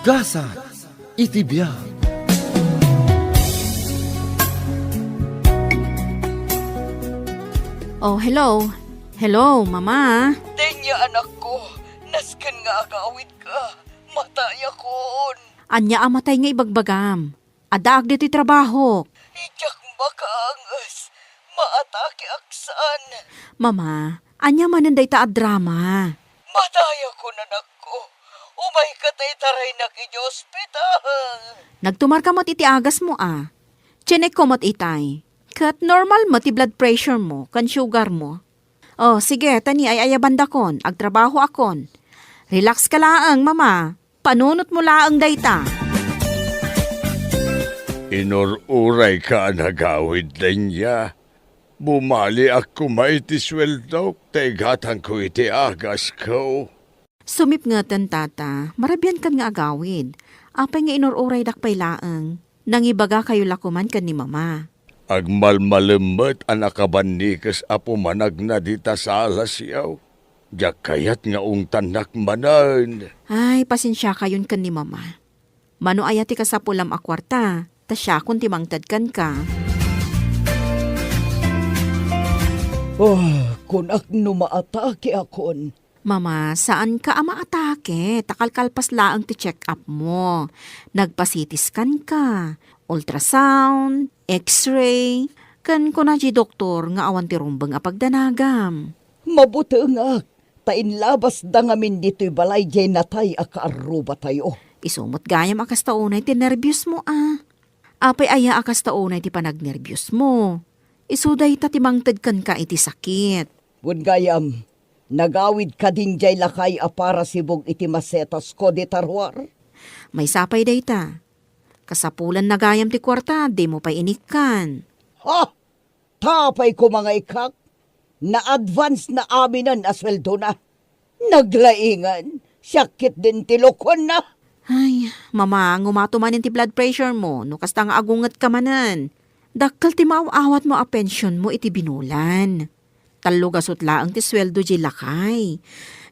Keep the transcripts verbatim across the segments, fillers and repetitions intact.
Gasat iti biag. Oh, hello. Hello, Mama. Denia, anakko, nasken nga agawidka. Matayakon. Ania a matay nga ibagbagam? Addaak ditoy trabahok. Idiak makaanges. Maatakeak san. Mama, ania manen dayta a drama? Matayakon, anakko. Umayka ta itaraynak iti ospital. Nagtumarka met iti agasmo a. Chinek ko met itay. Ket normal met ti blood pressure mo ken sugar mo. Oh, sige, ta ni ay-ayabandakon, agtrabahoakon. Relax ka laeng, Mama. Panunotmo laeng dayta. Inur-urayka a nagawid, Denia. Bumaliak koma iti sueldok ta igatangko iti agasko. Sumipngeten, Tata, marabiankan nga agawid. Apay nga inur-uraydak pay laeng? Nangibagakayo la koman ken ni Mama. Agmalmalem met a nakabannikes a pumanagna dita sala, siaw. Diak kayat nga ungtannak manen. Ay, pasensiakayon ken ni Mama. Mano aya ti kasapulam a kuarta, ta siakon ti mangted kenka. Oh, kunak no maatakeakon. Mama, saanka a maatake, ta kalkalpas laeng ti check-up mo. Nagpa-C T scan ka, ultrasound, X-ray, ken kuna ti doktor nga awan ti rumbeng a pagdanagam. Mabutengak, ta inlabasda ngamin ditoy balay diay natay a kaarrubatayo. Isu met gayam a kasta unay ti nerbios mo a. Apay aya a kasta unay ti panagnerbios mo? Isu dayta ti mangted kenka iti sakit. Wen gayam, nagawid kadin diay lakay a para sibug iti masetasko dita ruar? Maysa pay dayta. Kasapulanna gayam ti kuarta, dimo pay inikkan. Ha? Ta apay koma nga ikkak? Na-advance na aminen a sueldona. Naglaingan, siak ketdin ti lukuenna. Ay, Mama, ngumato manen ti blood pressure mo, no kasta nga agungetka manen. Dakkel ti maaw-awatmo a pensionmo iti binulan. Tallo gasut laeng ti sueldo diay lakay.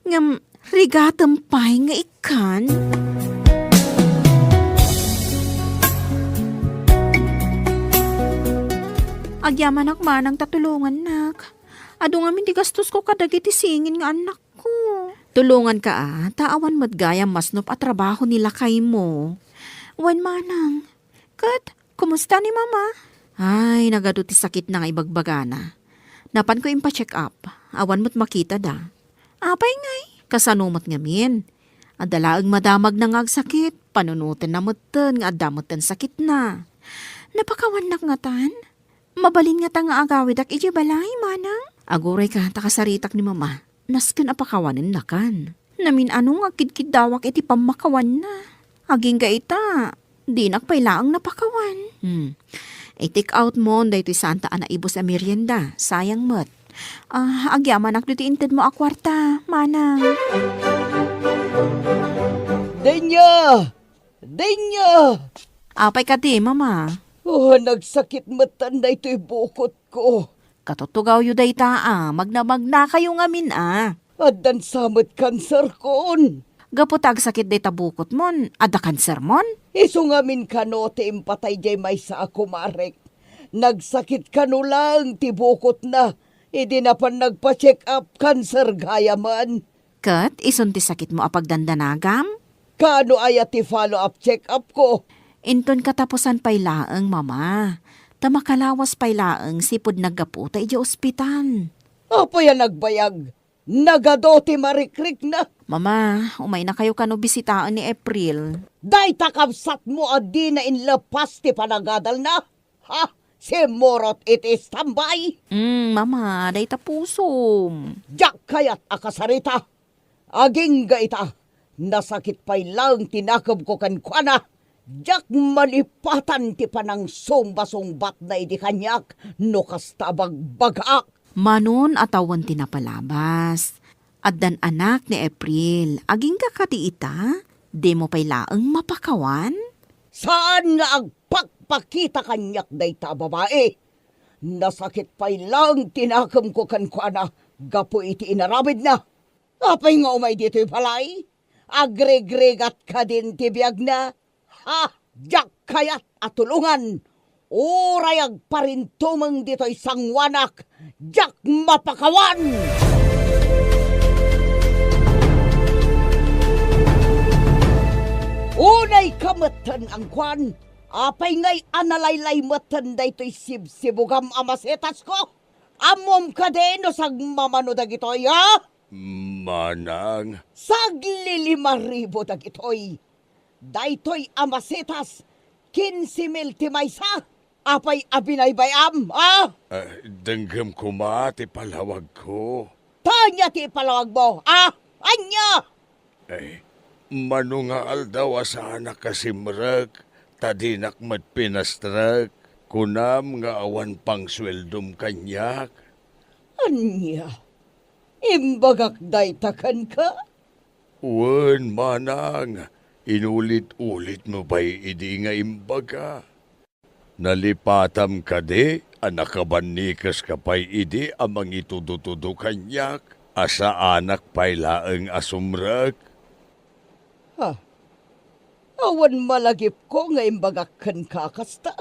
Ngem rigatem pay nga ikkan? Agyamanak manang ta tulongannak. Adu ngamin ti gastosko kadagiti singin nga annakko. Tulonganka a, ta awan met gayam masnop a trabaho ni lakaymo. Wen manang, ket kumusta ni Mama? Ay, nagadu ti sakitna nga ibagbagana. Napanko impa-check up, awan met makitada. Apay ngay, kasano met ngamin? Adda laeng madamagna nga agsakit, panunotenna metten nga adda metten sakitna. Napakawannak ngatan? Mabalin ngata nga agawidak idiay balay, manang? Agurayka, ta kasaritak ni Mama. Nasken a pakawanennakan. Namin-ano nga agkidkiddawak iti pammakawanna. Agingga ita, dinak pay laeng napakawan. Hmm. I-take out mon daytoy saanta a naibus a merienda. Sayang met. Ah, agyamanak ditoy intedmo a kuarta, manang. Denya! Denya! Apay kadi, Mama? Oh, nagsakit metten daytoy bukotko. Katutugawyo dayta a, magna-magnakayo ngamin a. Addan sa met kanserkon. Gapu ta agsakit dayta bukotmon, adda kansermon? Isu ngamin kano ti impatay diay maysa a kumarek. Nagsakit kano laeng ti bukotna, idi napan nagpa-check up, kanser gayamen. Ket isun ti sakitmo a pagdandanagam? Kaano aya ti follow-up check-up ko? Inton katapusan pay laeng, Mama. Ta makalawas pay laeng sipud naggaputa idiay ospital. Apay a nagbayag? Nagadu ti marikrikna. Mama, umaynakayo kano bisitaen ni April. Dayta kabsatmo a dina inlepas ti panagadalna? Ha? Simmurot iti istambay? Mm, Mama, dayta pusom. Diak kayat a kasarita. Agingga ita, nasakit pay laeng ti nakemko kenkuana. Diak malipatan ti panangsungba-sungbatna idi kaniak no kasta a bagbagaak. Manon a tawen ti napalabas. Addan anak ni April. Agingga kadi ita? Dimo pay laeng mapakawan? Saan nga agpakpakita kaniak dayta a babai? Nasakit pay laeng ti nakemko kenkuana gapu iti inaramidna. Apay nga umay ditoy balay? Agrigrigat kadin ti biagna? Ha? Diak kayat a tulongan. Uray agparintumeng ditoy sangoanak, diak mapakawan! Unay ka metten angkuan, apay ngay a nalaylay metten daytoy sibsibugam a masetasko? Ammom kadi no sagmamano dagitoy, ha? Manang. Saglilima ribu dagitoy. Daytoy a masetas, kinse mil ti maysa. Apay a binaybay-am, a? Ah, denggem koma ti palawagko. Ta ania ti ipalawagmo, a? Ania? Ay, mano nga aldaw a saanak a simrek, ta dinak met pinastrek. Kunam nga awan pangsueldom kaniak. Ania? Imbagak dayta kenka? Wen, manang, inulit-ulitmo pay idi nga imbaga. Nalipatam kadi a nakabannikeska pay idi a mangitudo-tudo kaniak a saanak pay laeng a sumrek? Ha? Awan malagipko nga imbagak kenka a kasta.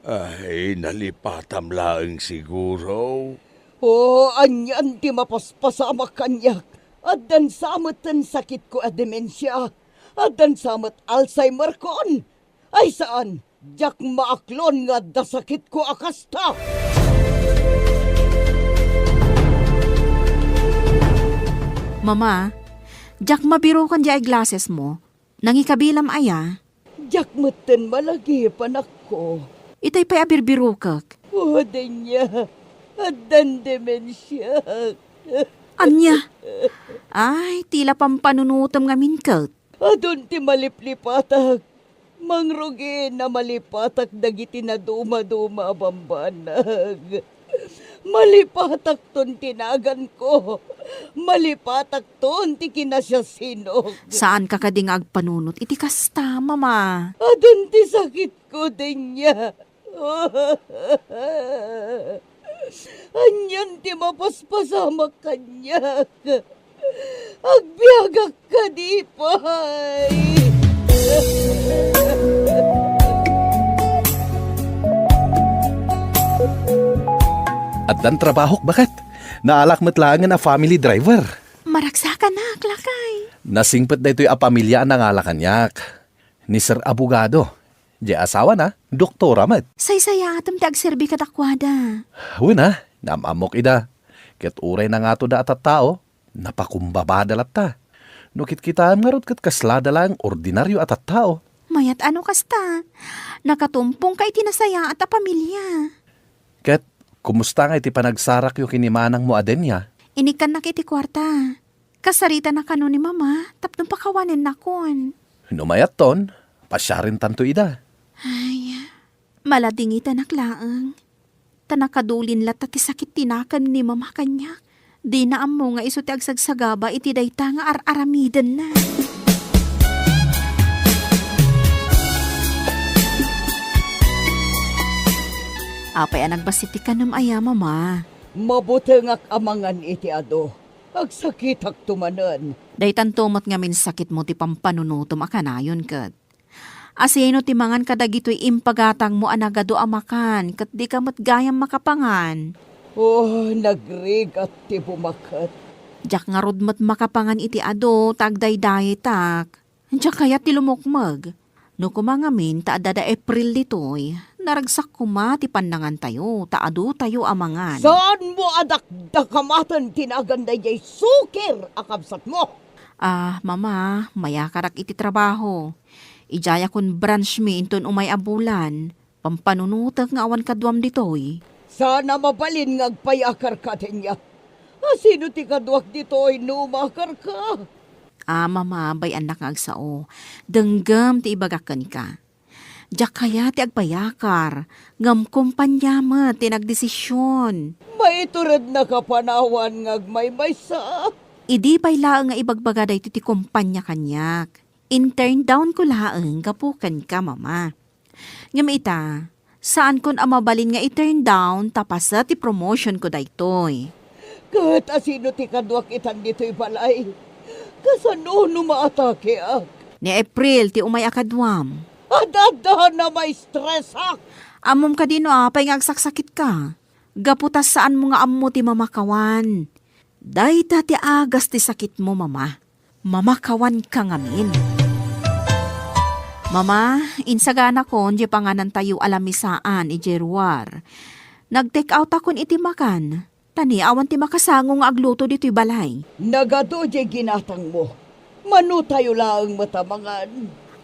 Ay, nalipatam laeng siguro. O, anian ti mapaspasamak kaniak? Addan sa metten sakitko a demensia. Addan sa met Alzheimer-kon. Ay saan, diak maaklon nga adda sakitko a kasta. Mama, diak mabiruken di eyeglassesmo. Nangikabilam aya? Diak metten malagip, anakko. Itay pay a birbirukek. O, Denia, addan demensiak. Ania? Ay, tila pampanunotem ngamin ket. Adun ti maliplipatak. Mangrugi a malipatak dagiti nadumaduma a bambanag. Malipatakton ti naganko. Malipatakton ti kinasiasinok. Saanka kadi nga agpanunot iti kasta, Mama? Adun ti sakitko, Denia. Anian ti mapaspasamak kaniak? Agbiagak kadi pay? Addan trabahok, baket. Naalak met laengen a family driver. Maragsakanak, lakay. Nasingpet daytoy a pamilia a nangala kaniak. Ni Sir Abogado. Diay asawana, doktora met. Saysayaatem ti agserbi kadakuada. Wen a, naam-ammok ida. Ket uray nangatoda a tattao, napakumbabada latta. No kitkitaem ngarud ket kaslada laeng ordinario a tattao. Mayat a no kasta. Nakatumpongka iti nasayaat a pamilia. Ket kumusta ngay ti panagsarakyo ken ni manangmo a Denia? Inikkannak iti kuarta. Kasaritanna kano ni Mama tapno pakawanennakon. No mayatton, pasiarentanto ida. Ay, maladingitanak laeng. Ta nakadulin latta ti sakit ti nakem ni Mama kaniak. Dina ammo nga isu ti agsagsagaba iti dayta nga ar-aramidenna. Apay a nagbassit ti kanem aya, Mama? Mabutengak a mangan iti adu. Agsakitakto manen. Daytanto met ngamin sakitmo ti pampanunotem a kanayon ket. Asino ti mangan kadagitoy impagatangmo a nagadu a makan ket dika met gayam makapangan? Oh, nagrigat ti bumaket. Diak ngarud met makapangan iti adu ta agdaydayetak. Diak kayat ti lumukmeg. No koma ngamin ta adda da April ditoy, naragsak koma ti pannangantayo ta adutayo a mangan. Saanmo a dakdakamaten ti nagan daydiay sukir a kabsatmo? Ah, Mama, mayakarak iti trabaho. Idiayakon branch mi inton umay a bulan. Pampanunotek nga awan kaduam ditoy. Saan a mabalin nga agpayakarka, Denia. Asino ti kaduak ditoy no umakarka? Ah, Mama, bay-annak nga agsao. Denggem ti ibagak kenka. Diak kayat ti agpayakar, ngem kompania met ti nagdesision. Maiturednaka panawan nga agmaymaysa. Idi pay laeng nga ibagbaga daytoy ti kompania kaniak. Intern down ko laeng gapu kenka, Mama. Ngem ita, saankon a mabalin nga i-turn down ta paset ti promotion ko daytoy. Ket asino ti kaduak itan ditoy balay? Kasano no maatakeak? Ni April ti umay a kaduam. Adda-adda na maistresak! Ammom kadi no apay nga agsaksakitka? Gapu ta saanmo nga ammo ti mamakawan. Dayta ti agas ti sakitmo, Mama. Mamakawanka ngamin. Mama, insaganakon diay panganantayo a lamisaan idiay ruar. Nag-take out akon iti makan. Ta ni awan ti makasango nga agluto ditoy balay. Nagadu diay ginatangmo. Manotayo laeng met a mangan.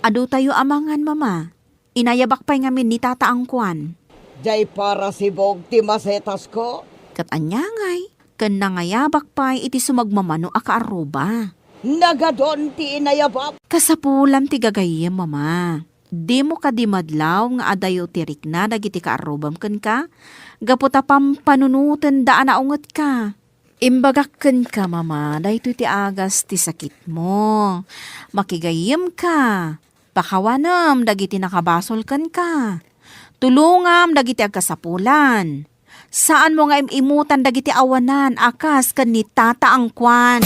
Adotayo a mangan, Mama. Inayabak pay ngamin ni Tata Angkuan. Diay parasibog ti masetasko? Ket ania ngay, ken nangayabak pay iti sumagmamano a kaarruba. Nagadun ti inayabak. Kasapulam ti gagayyem, Mama. Dimo kadi madlaw nga adayo ti rikna dagiti kaarrubam kenka, gapu ta pampanunotenda a naungetka? Imbagak kenka, Mama, daytoy ti agas ti sakitmo. Makigayyemka. Pakawanem dagiti nakabasol kenka. Tulongam dagiti agkasapulan. Saanmo nga im-imutan dagiti awanan a kas ken ni Tata Angkuan.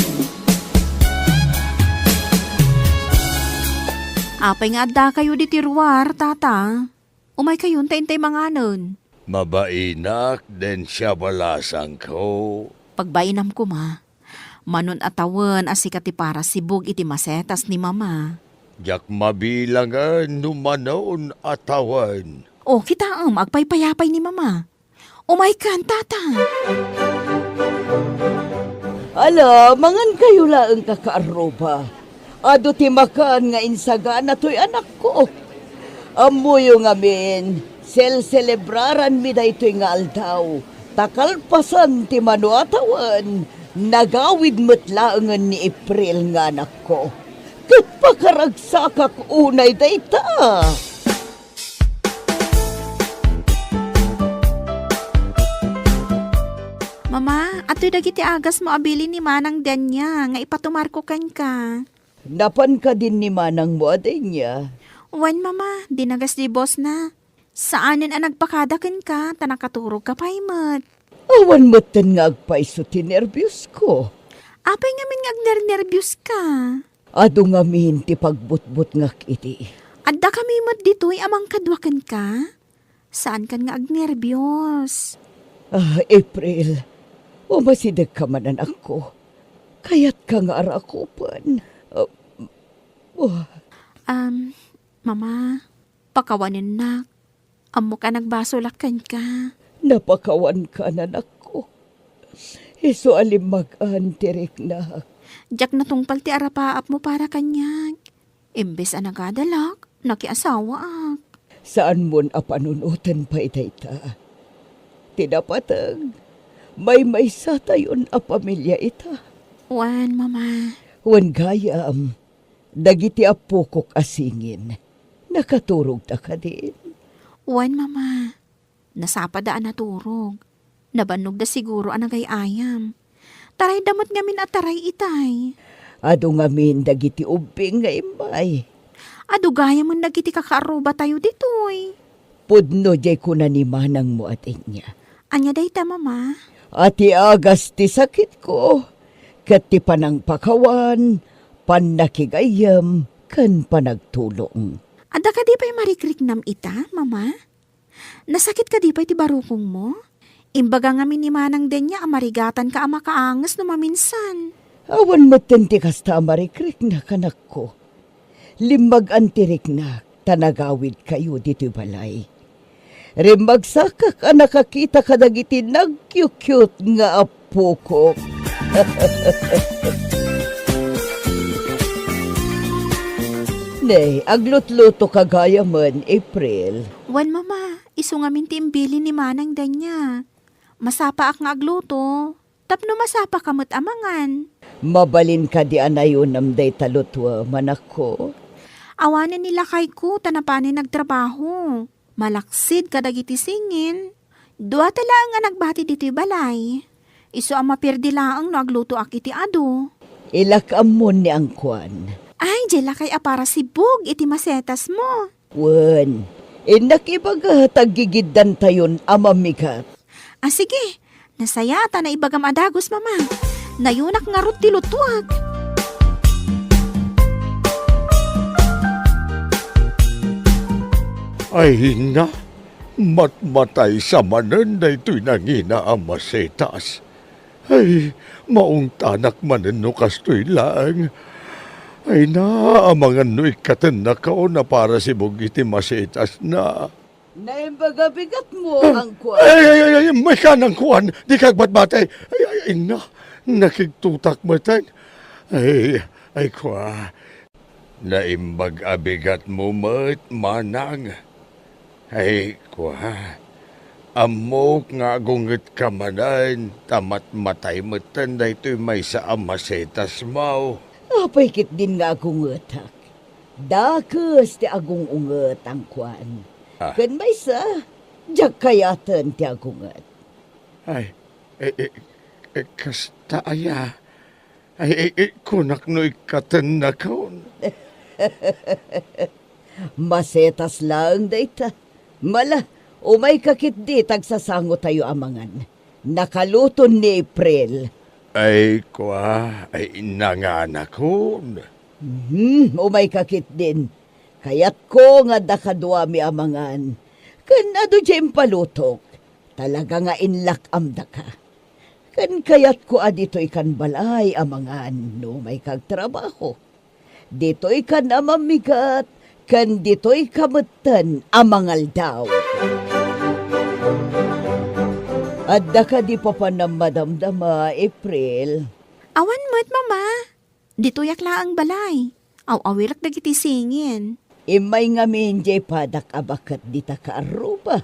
Apay nga addakayo ditoy ruar, Tata? Umaykayon ta intay manganen. Mabainak den siabalasangko. Pagbainam koma. Manon a tawen a sika ti parasibug iti masetas ni Mama. Diak mabilangen no manon a tawen. O, kitaem, agpaypayapay ni Mama. Umaykan, Tata! Ala, mangankayo laeng, kakaarruba. Adu ti makan nga insagana toy anakko. Ammoyo ngamin, selselebraranmi daytoy nga aldaw, ta kalpasan ti mano a tawen, nagawid met laengen ni April nga anakko. Ket pakaragsakak unay dayta. Mama, adtoy dagiti agasmo a bilin ni Manang Denia nga ipatumarko kenka. Napan kadin ni manangmo a Denia? Wen, Mama, dinagas di boss na. Saanen a nagpakada kenka, ta nakaturogka pay met. Awan metten nga agpayso ti nerbiosko. Apay ngamin nga agnernerbioska? Adu ngamin ti pagbutbutngak idi. Addakami met ditoy a mangkadua kenka? Saankan nga agnerbios. Ah, April, umasidegka man, anakko. Kayatka nga arakupen. Ah, oh. Am, Mama, pakawanennak. Ammok a nagbasolak kenka. Napakawankan, anakko. Isu a limmagan ti riknak. Diak natungpal ti arapaapmo para kaniak. Imbes a nagadalak, nakiasawaak. Saanmon a panunoten pay dayta. Ti napateg, maymaysatayon a pamilia ita. Wen, Mama. Wen gayam, dagiti appokok a singin, nakaturogda kadin? Wen, Mama. Nasapada a naturog. Nabannogda siguro a nagay-ayam. Tarayda met ngamin a taray itay. Adu ngamin dagiti ubbing nga immay. Adu gayamen dagiti kakaarrubatayo ditoy. Pudno diay kuna ni manangmo a Denia. Ania dayta, Mama? A ti agas ti sakitko, ket ti panangpakawan, pannakigayyem, ken panagtulong. Adda kadi pay marikriknam ita, Mama? Nasakit kadi pay ti barukongmo? Imbaga ngamin ni Manang Denia a marigatanka a makaanges no maminsan. Awan metten ti kasta a marikriknak, anakko. Limmagan ti riknak ta nagawidkayo ditoy balay. Rimmagsakak a nakakita kadagiti nagyukyut nga appokok. Ne, aglutlutoka gayamen, April. Wen, Mama, isu ngamin ti imbilin ni Manang Denia. Masapaak nga agluto, tapno masapaka met a mangan. Mabalin kadi a nayunam dayta lutoem, anakko? Awanen ni lakayko ta napanay nagtrabaho. Malaksid kadagiti singin. Duata laeng nga nagbati ditoy balay. Isu a maperdi laeng no aglutoak iti adu. Ilak ammon ni Angkuan. Ay, diay lakay a parasibug iti masetasmo. Wen, innak ibaga ta aggigiddantayon a mamigat. A, sige. Nasayaat a naibagam a dagus, Mama. Nayunak ngarud ti lutuak. Ay, na, matmatay sa manen daytoy nangina a masetas. Ay, maungtanak manen no kastoy laeng. Ay, na, amangan no ikkatennakaon a para sibug iti masetasna. Naimbag a bigatmo, angkuan. Ay, ay, ay, ay, mayka, angkuan. Dika agbatbatay. Ay, ay, ay, na, nakigtutak metten. Ay, ay, kua. Naimbag a bigatmo met, manang. Ay, kua. Ammok nga agungetka manen, ta matmatay metten daytoy maysa a masetasmo. Apay ketdin nga agungetak? Dakes ti agung-unget, angkuan. Ah. Ken maysa, diak kayaten ti agunget. Ay, eh, eh, eh, kasta aya. Ay, eh, eh, kunak no ikkatennakon. Masetas laeng dayta. Mala, umayka ketdi ta agsasangotayo a mangan. Nakaluton ni April. Ay, kua, ay, nanganakon. Mhm, umayka ketdin. Kayatko nga adda kaduami a mangan. Ken adu diay impalutok. Talaga nga inlak-amdaka. Ken kayatko a ditoykan balay a mangan no umayka agtrabaho. Ditoykan a mamigat, ken ditoyka metten a mangaldaw. Adda kadi papanam madamdama, April? Awan met, Mama. Ditoyak laeng balay. Aw-awirek dagiti singin. Immay ngamin diay padak a baket dita kaarruba.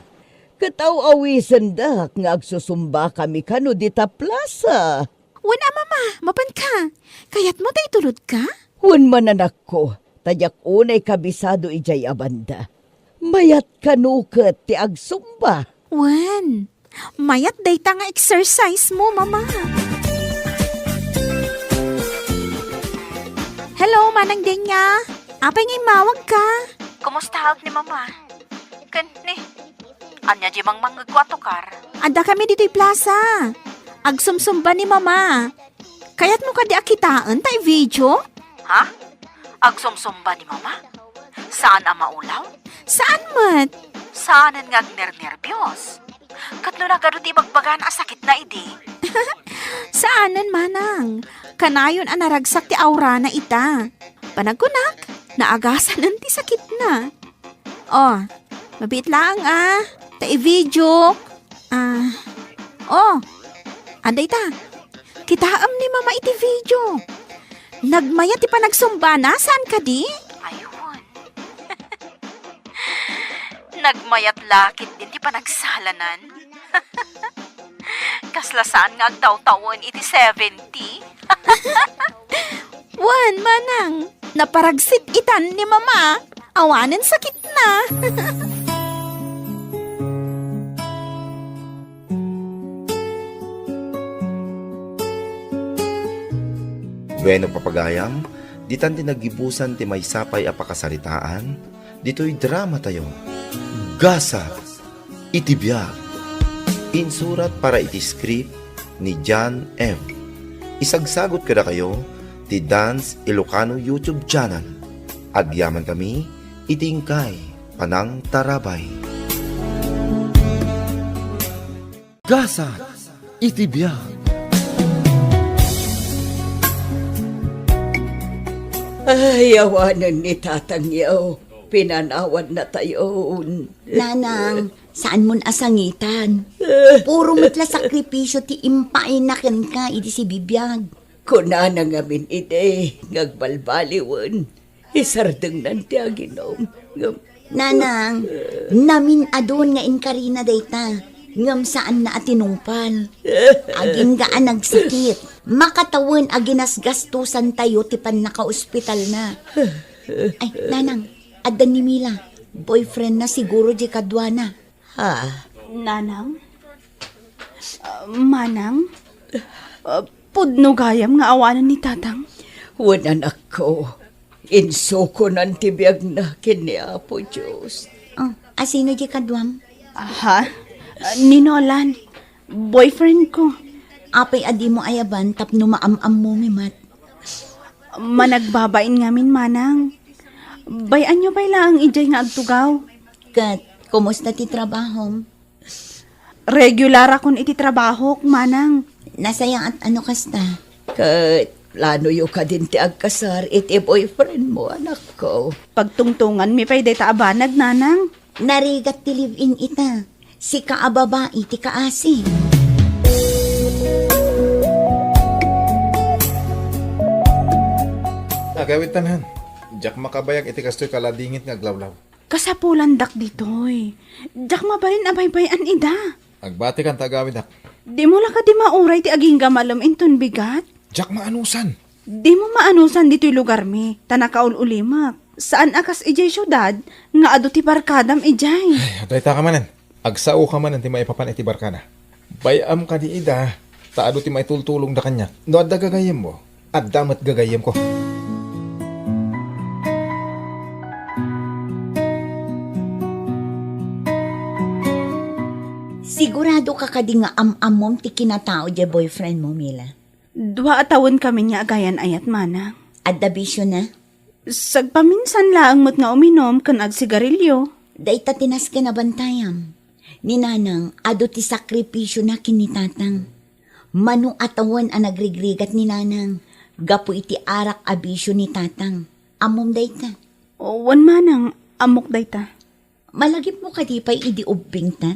Ket aw-awisendak nga agsusumbakami kano dita plasa. Wen a, Mama, mapanka. Kayatmo ta itulodka? Wen man, anakko, ta diak unay kabisado idiay a banda. Mayat kano ket ti agsumba. Wen, mayat dayta nga exercise mo, Mama. Hello, Manang Denya. Apay nga immawagka? Kumustaak ni Mama? Ken ni, ania diay mangmangngegko a tukar? Adda kami ditoy plasa. Agsumsumba ni Mama. Kayatmo kadi a kitaen ta i-video? Ha? Agsumsumba ni Mama? Saan a maulaw? Saan met. Saanen nga agnernerbios? Ket no nagadu ti ibagbagana a sakitna idi? Saanen, Manang. Kanayon a naragsak ti aurana ita. Panagkunak, naagasanen ti sakitna. Oh, mabiit laeng a. Ta i-video. Ah, oh, adda ita. Kitaem ni Mama iti video. Nagmayat ti panagsumbana, saan kadi? Aywan. Nagmayat la ketdin ti panagsalanan. Kasla saan nga agtawtawen iti seventy? Wen, Manang, naparagsit itan ni Mama. Awanen sakitna. Bueno, papagayam, ditan ti naggibusan ti maysa pay a pakasaritaan ditoy dramatayo, Gasat iti Biag. Insurat para iti script ni John M. Isagsagut kadakayo ti Dance Ilocano YouTube channel. Agyaman kami iti inkay panangtarabay. Gasat iti biag. Ay, awanen ni Tatangyo. Pinanawannatayon. Nanang, saanmon a sangitan. Puro met la sakripisio ti impaayna kenka idi sibibiag. Kunana ngamin idi nga agbalbaliwen. Isardengnan ti aginom. Ngem Nanang, namin-adun nga inkarina dayta, ngem saanna a tinungpal. Agingga a nagsakit. Makatawen a ginasgastosantayo ti pannakaospitalna. Ay, Nanang, adda ni Mila. Boyfriendna siguro diay kaduana. Ha? Nanang? Ah, Manang? Ah, pudno gayam nga awanen ni Tatang? Wen, anakko. Insukonan ti biagna ken ni Apo Dios. Oh, asino diay kaduam? Aha? Ah, ni Nolan. Boyfriend ko. Apay a dimo ayaban tapno maam-ammomi met? Managbabain ngamin, Manang. Bay-anyo pay laeng idiay nga agtugaw. Ket, kumusta ti trabahom? Regularakon iti trabahok, manang. Nasayaat a no kasta. Ket, planoyo kadin ti agkasar iti boyfriend mo, anakko. Pagtungtonganmi pay dayta a banag, nanang. Narigat ti live-in ita. Sika a babai ti kaasi. Agawid tanan. Diak makabayag iti kastoy kaladingit nga aglawlaw. Kasapulandak ditoy. Diak mabalin a baybay-an ida. Agbatikan ta agawidak. Dimo la kadi mauray ti agingga malem inton bigat? Diak maanusan. Dimo maanusan ditoy lugarmi, ta nakaul-ulimek. Saan a kas idiay siudad nga adu ti barkadam idiay. Ay, dayta ka manen. Agsaoka manen ti maipapan iti barkada. Bay-am kadi ida, ta adu ti maitultulongda kaniak. No adda gagayyemmo, adda met gagayyemko. Sigurado ka kadi nga am-ammom ti kinatao diay boyfriend mo, Mila? Dua a tawen kami nga agayan-ayat, manang. Adda bisio na? Sagpaminsan laeng met nga uminom ken agsigarilio. Dayta ti nasken a bantayam. Ni Nanang, adu ti sakripisio na ken ni Tatang. Mano a tawen a nagrigrigat ni Nanang, gapu iti arak a bisio ni Tatang. Ammom dayta? Wen, manang, ammok dayta. Malagipmo kadi pay idi ubbingta?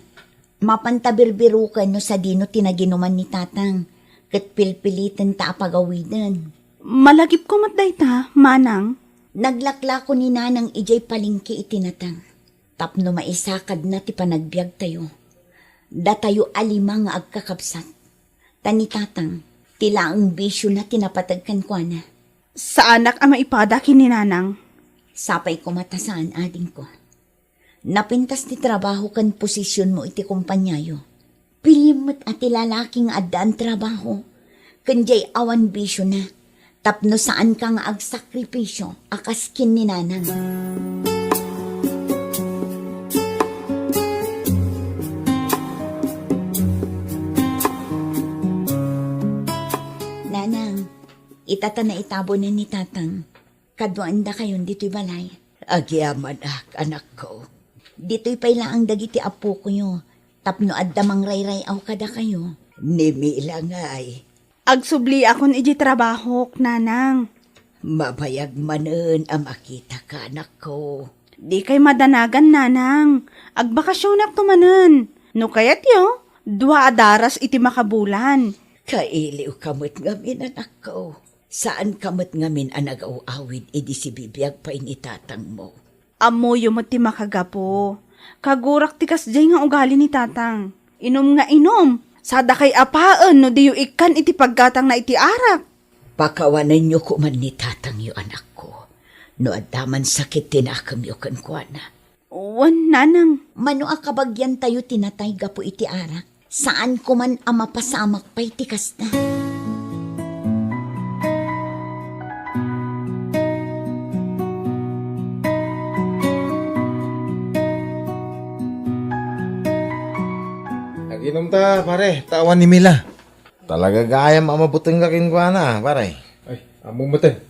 Mapanta birbiroken no sadino ti naginuman ni Tatang, ket pilpilitenta a pagawiden. Malagipko met dayta, manang. Naglaklako ni Nanang idiay palengke iti nateng, tapno maisakadna ti panagbiagtayo. Datayo a lima nga agkakabsat. Ta ni Tatang, ti laeng bisiona ti napateg kenkuana. Saanak a maipada ken ni Nanang. Sapay koma ta saan, adingko. Napintas ti trabaho ken posisionmo iti kompaniayo. Pilim met a ti lalaki nga addaan trabaho, ken diay awan bisiona, tapno saanka nga agsakripisio a kas ken ni Nanang. Nanang, ita ta naitabonen ni Tatang. Kaduaendakayon ditoy balay. Agyamanak, anakko. Ditoy pay laeng dagiti apokoyo, tapno adda mangrayray-aw kadakayo. Ni Mila ngay? Agsubliakon iti trabahok, Nanang. Mabayag manen a makitaka, anakko. Dikay madanagan, Nanang. Agbakasionakto manen. No kayatyo, dua a daras iti makabulan. Kailiwka met ngamin, anakko. Saanka met ngamin a nagaw-awid idi sibibiag pay ni tatangmo. Ammoyo met ti makagapu. Kagurak ti kasdiay nga ugali ni tatang. Inum nga inum, sadakay a paen no diyo ikkan iti paggatangna iti arak. Pakawanenyo koman ni tatangyo, anakko, no adda man sakit ti nakemyo kenkuana. Wen, nanang. Mano a kabagiantayo ti natay gapu iti arak, saan koman a mapasamak pay ti kasta. Aginum ta, pare, ta awan ni Mila. Talaga gayam a mabutengka kenkuana, pare. Ay, ammo meten.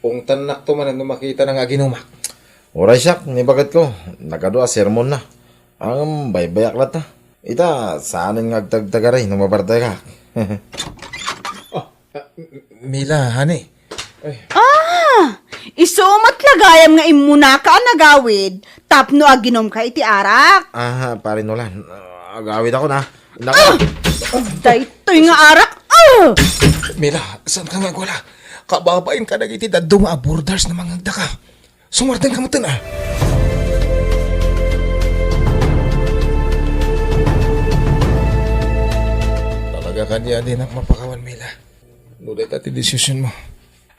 Ungtannakto manen no makitana nga aginumak. Uray siak, ni baketko, nagadu a sermonna. Ngem baybayak latta. Ita, saanen nga agtagtagari no mabardayka. Oh, ah, M-, Mila, honey. Ay. Ah! Isu met la gayam nga immunaka a nagawid tapno aginumka iti arak. Ah, pare Nolan. Ah, agawidakon, ah. Naka- Ah! Daytoy nga arak! Ah! Mila, saanka nga agwala? Kababain kadagiti dadduma a boarders no mangngegdaka. Sumardengka metten, ah. Talaga kadi a dinak mapakawan, Mila. No dayta ti desisionmo.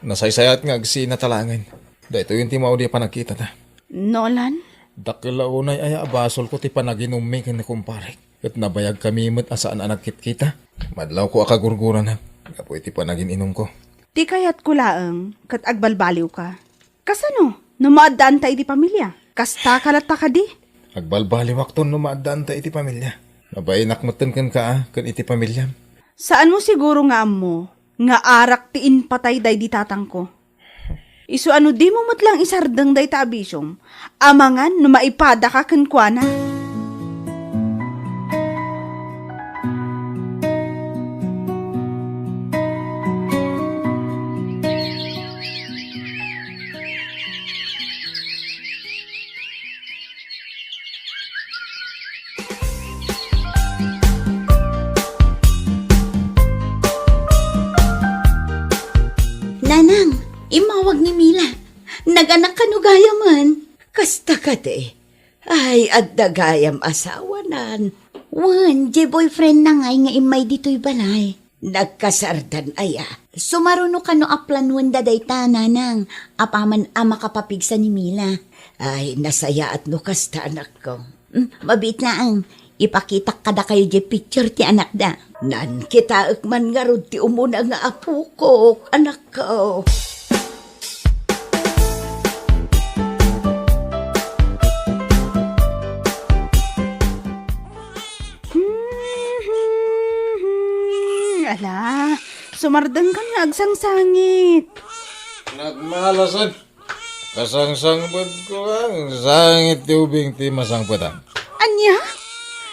Nasaysayat nga agsina ta laengen. Daytoyen ti maudi a panagkitata. Nolan? Dakkel la unay aya a basolko ti panaginummi ken ni kumparek. Ket nabayagkami met a saan a nagkitkita. Madlawko a kagurguranak gapu iti panagin-inumko. Ti kayatko laeng ket agbalbaliwka. Kasano no maaddaanta iti pamilia? Kastaka latta kadi? Agbalbaliwakton no maaddaanta iti pamilia. Nabainak metten kenka a ken iti pamiliam. Saanmo siguro nga ammo nga arak ti impatay daydi tatangko? Isu a no dimo met lang isardeng dayta a bisiom, amangan no maipadaka kenkuana. Nanang, immawag ni Mila. Naganak kano gayamen? Kasta kadi. Ay, adda gayam asawanan. Wen, diay boyfriend na ngay nga immay ditoy balay. Nagkasardan aya? Sumaruno kano a planuenda dayta, Nanang, apaman a makapapigsa ni Mila. Ay, nasayaat no kasta, anakko. Mm, mabiit laeng. Ipakitak kadakayo diay picture ti anakda. Nan, kitaek man ngarud ti umuna nga apokok, anakko. Ala, sumardengkan nga agsangsangit. Nagmalasag. Kasangsangpetko, ang sangit ti ubing ti masangpetan. Ania?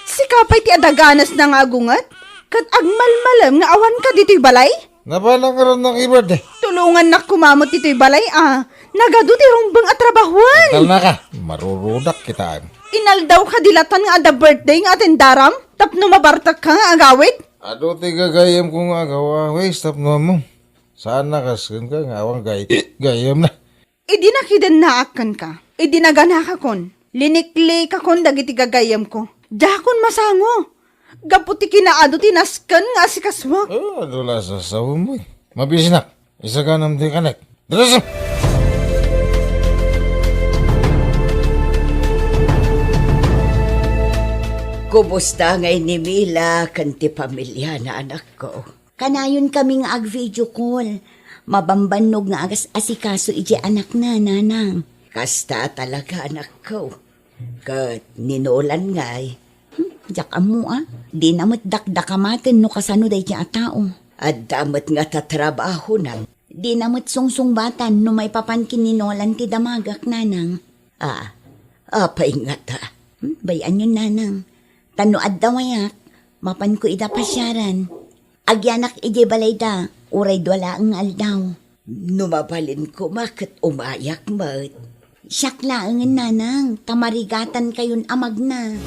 Sika pay ti adaganas na nga agunget? Ket agmalmalem nga awanka ditoy balay? Napanak ngarud nakibirthday. Tulongannak koma met ditoy balay a. Nagadu ti rumbeng a trabahoen. Talna ka, marurudak kita. Inaldaw ka dilatan nga adda birthday nga atendaram? Tapno mabartekka nga agawid? Adu ti gagayyemko nga agawawis tapno ammo. Saan na kas kenka nga awan gay-, gayyemna. Idi nakidennaak kenka, idi naganakakon, liniklikakon dagiti gagayyemko. Diakon masango. Gapu ti kinaadu ti nasken nga asikasuak. Oh, adu la sasawem. Mabisinak. Isaganam ti kanek. Dalas! Kumusta ngay ni Mila ken ti pamiliana, anakko? Kanayon kami nga ag-video call. Mabambannog nga agas-asikaso iti anakna, Nanang. Kasta talaga, anakko. Ket ni Nolan ngay? Hmm, diak ammo a. Dina met dakdakamaten no kasano daydi a tao. Adda met nga tatrabahona. Dina met sungsungbatan no maipapan ken ni Nolan ti damagak, Nanang. Ah, apay ngata? Hmm, bay-anyon, Nanang. Ta no adda wayak, mapanko ida pasiaran. Agyanak idiay balayda, uray dua laeng nga aldaw. No mabalin koma ket umayak met. Siak laengen, Nanang, ta marigatankayon a magna.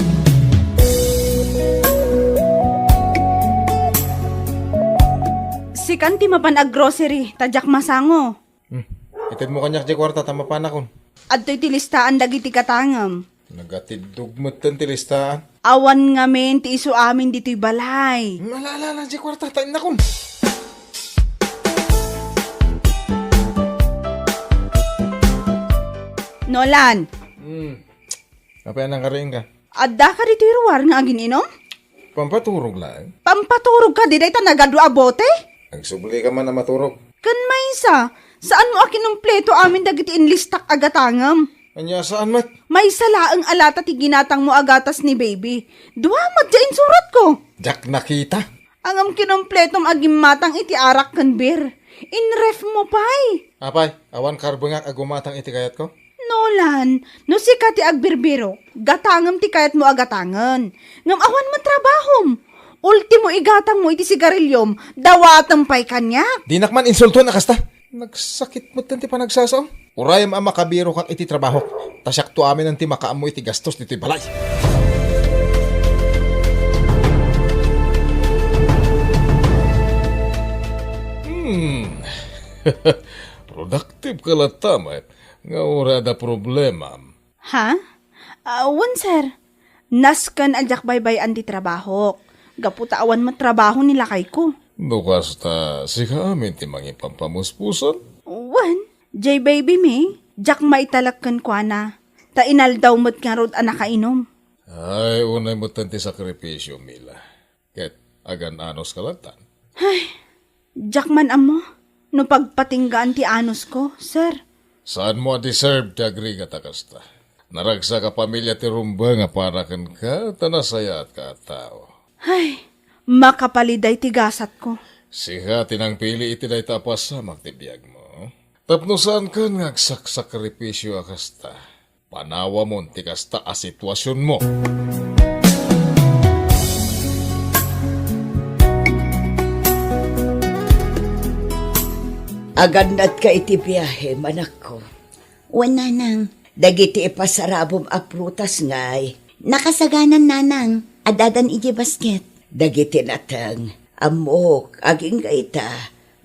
Sikan ti mapan ag-grocery, ta diak masango. Hmm. Itedmo kaniak diay kuarta ta mapanakon. Adtoy ti listaan dagiti gatangem. Nagatiddog metten ti listaan. Awan ngamin ti isu amin ditoy balay. Hmm, ala, ala, ala, diay kuarta ta innakon. Nolan. Hmm. Apay a nangkariingka? Addaka ditoy ruar nga agin-inom? Pampaturog laeng. Pampaturog kadi dayta nagadu a bote? Agsubli ka man a maturog. Ken maysa, saanmo a kinumpleto amin dagiti inlistak a gatangem. Ania saan met? Maysa laeng a lata ti ginatangmo a gatas ni baby. Dua met ti insuratko. Diak nakita. Ngem kinumpletom a gimmatang iti arak ken beer. Inref mo pay. Apay, awan karbengak a gumatang iti kayatko? Nolan, no sika ti agbirbirok, gatangem ti kayatmo a gatangen. Ngem awan met trabahom. Ultimo igatangmo iti sigariliom, dawatem pay kaniak. Dinak man insulton a kasta. Nagsakit met ti panagsasaom. Urayem a makabirokak iti trabahok, ta siakto aminen ti makaammo iti gastos ditoy balay. Hmm. Productive ka latta met, nga uray adda problemam. Ha? Ah, wen, sir. Nasken a diak baybay-an ti trabahok. Gapu ta awan met trabaho ni lakayko. No kasta, sika amin ti mangipampamuspusan? Wen, jay baby mi, diak maitalek kenkuana. Ta inaldaw met ngarud a nakainom. Ay, unay met ti sakripisio, Mila. Ket agan-anos ka lattan. Ay, diak man ammo no pagpatinggaan ti anusko, sir. Saanmo a deserve ti agrigat a kasta. Naragsak a pamilia ti rumbeng a para kenka ta nasayaatka a tao. Ay, makapaliday ti gasatko. Sika ti nangpili iti dayta a pasamak ti biagmo. Tapno saankan nga agsaksakripisio a kasta, panawamon ti kasta a situasionmo. Agannadka iti biahem, anakko? Wen, nanang. Dagiti ipasarabom a prutas ngay? Nakasaganan, nanang. Addadan idiay basket. Dagiti nateng, ammok, agingga ita,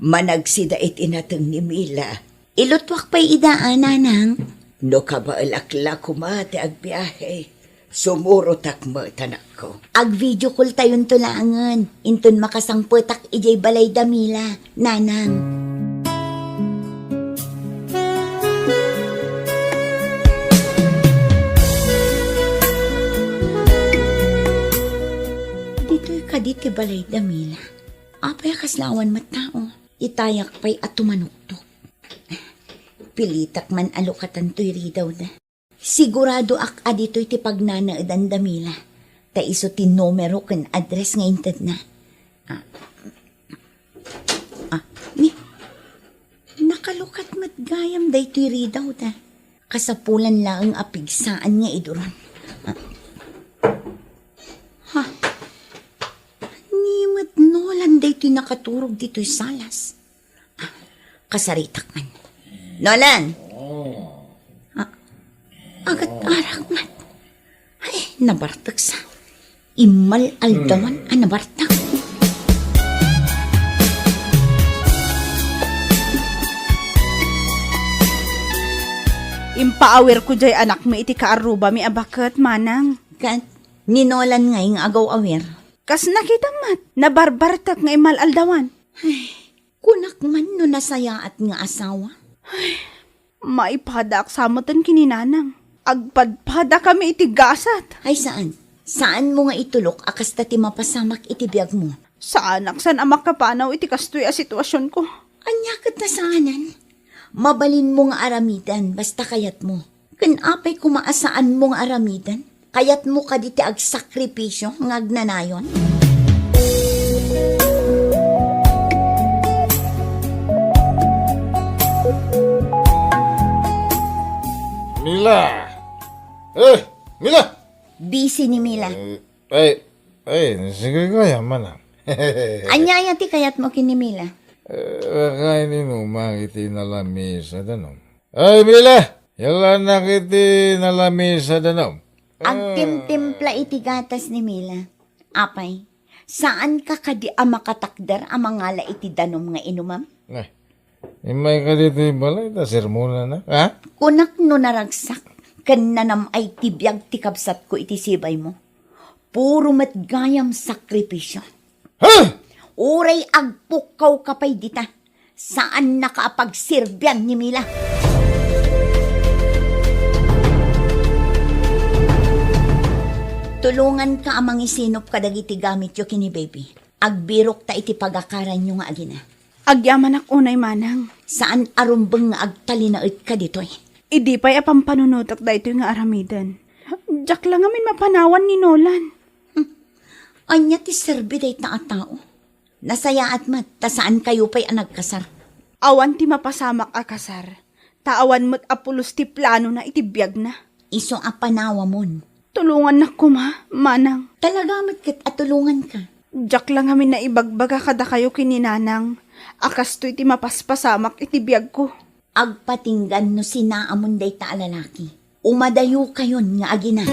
managsida iti nateng ni Mila. Ilutuak pay ida, a, nanang? No kabaelak la koma ti agbiahe, sumurotak met, anakko. Ag-video call tayonto laengen, inton makasangpetak idiay balay da Mila, nanang. Ditoy kadi ti balay da Mila. Apay a kasla awan met tao? Itayak pay a tumanuktok. Pilitak man a lukatan toy ridawda. Siguradoak a ditoy ti pagnanaedan da Mila. Ta isu ti numero ken address nga intedna. Ah, ah, ni, nakalukat met gayam daytoy ridawda. Kasapulan laeng a pigsaan nga iduron. Ah. Ha? Ni met Nolan daytoy nakaturog ditoy salas. Ah, kasaritak man. Nolan! Ah, agat arak man. Ay, nabartek sa. Immal-aldawan a nabartek. Impaawirko jay anakmi iti kaarrubami a baket, manang. Ket ni Nolan ngay nga agaw-awir? Kas nakitam met, nabarbartek nga immal-aldawan. Ay, kunak man no nasayaat nga asawa. Ay, maipadaak sa metten ken ni nanang. Agpadpadakami iti gasat. Ay, saan? Saanmo nga itulok a kasta ti mapasamak iti biagmo? Saanak san a makapanaw iti kastoy a situasionko. Ania ket ta saanen? Mabalinmo nga aramiden, basta kayatmo. Ken apay koma a saanmo nga aramiden? Kayatmo kadi ti agsakripisio nga agnanayon? Mila! Eh, Mila! Busy ni Mila. Eh, ay, ay, sige kaya, manang. Ania aya ti kayatmo ken ni Mila? Eh, kakain inumang iti nalamis a danum. Ay, Mila! Yalanak iti nalamis a danum. Ah. Agtimtimpla iti gatas ni Mila. Apay, saanka kadi a makatakder a mangala iti danum nga inumam? Eh, immay kadi ti balay ta sermonanak, ha? Kunak no naragsak ken nanam-ay ti biag ti kabsatko iti sibaymo. Puro met gayam sakripisio. Ha? Uray agpukkawka pay dita, saannaka a pagserbian ni Mila. Tulonganka a mangisinop kadagiti gamityo ken ni Baby. Agbirokta iti pagakaranyo nga agina. Agyamanak unay, manang. Saan a rumbeng nga agtalinaedka ditoy. Idi pay a pampanunotek daytoy nga aramiden, diak la ngamin mapanawan ni Nolan. Hmm. Ania ti serbi dayta a tao? Nasayaat met ta saankayo pay a nagkasar. Awan ti mapasamak a kasar, ta awan met a pulos ti planona iti biagna. Isu a panawamon. Tulongannak koma, manang. Talaga met ket a tulonganka. Diak la ngamin naibagbaga kadakayo ken ni nanang a kastoy ti mapaspasamak iti biagko. Agpatinggan no sinaamon dayta a lalaki. Umadayokayon nga agina.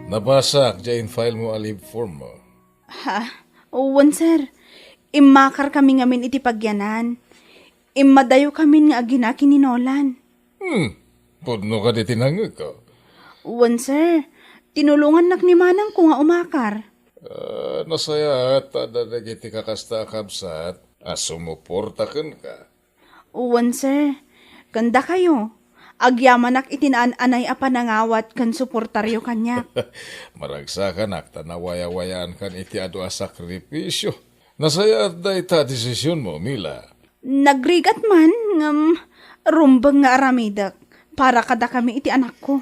Nabasak diay in-file mo a leave form mo. Ha? Wen, sir. Immakarkami ngamin iti pagyanan. Immadayokamin nga agina ken ni Nolan. Hmm. Pudno kadi ti nangngegko? Wen, sir. Tinulongannak ni manangko nga umakar. Ah, nasayaat ta adda dagiti kakasta a kabsat a sumuporta kenka. Wen, sir. Ken dakayo, agyamanak iti naan-anay a panangawat ken suportaryo kaniak. Maragsakanak ta nawayawayaankan iti adu a sakripisio. Nasayaat dayta a desisionmo, Mila. Nagrigat man, ngem rumbeng nga aramidek para kadakami iti anakko.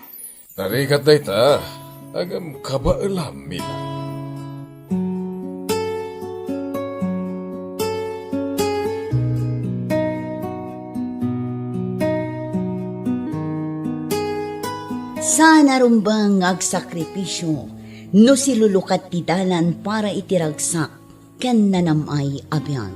Narigat dayta, ngem kabaelam, Mila. Saan a rumbeng nga agsakripisio no silulukat ti dalan para iti ragsak ken nanam-ay a biag.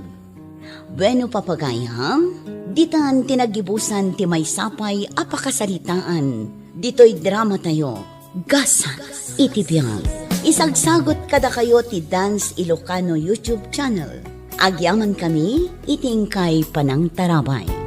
Bueno, papagayam, ditan ti naggibusan ti maysa pay a pakasaritaan ditoy dramatayo, Gasat iti Biag. Isagsagut kadakayo ti Dance Ilocano YouTube channel. Agyamankami iti inkay panangtarabay.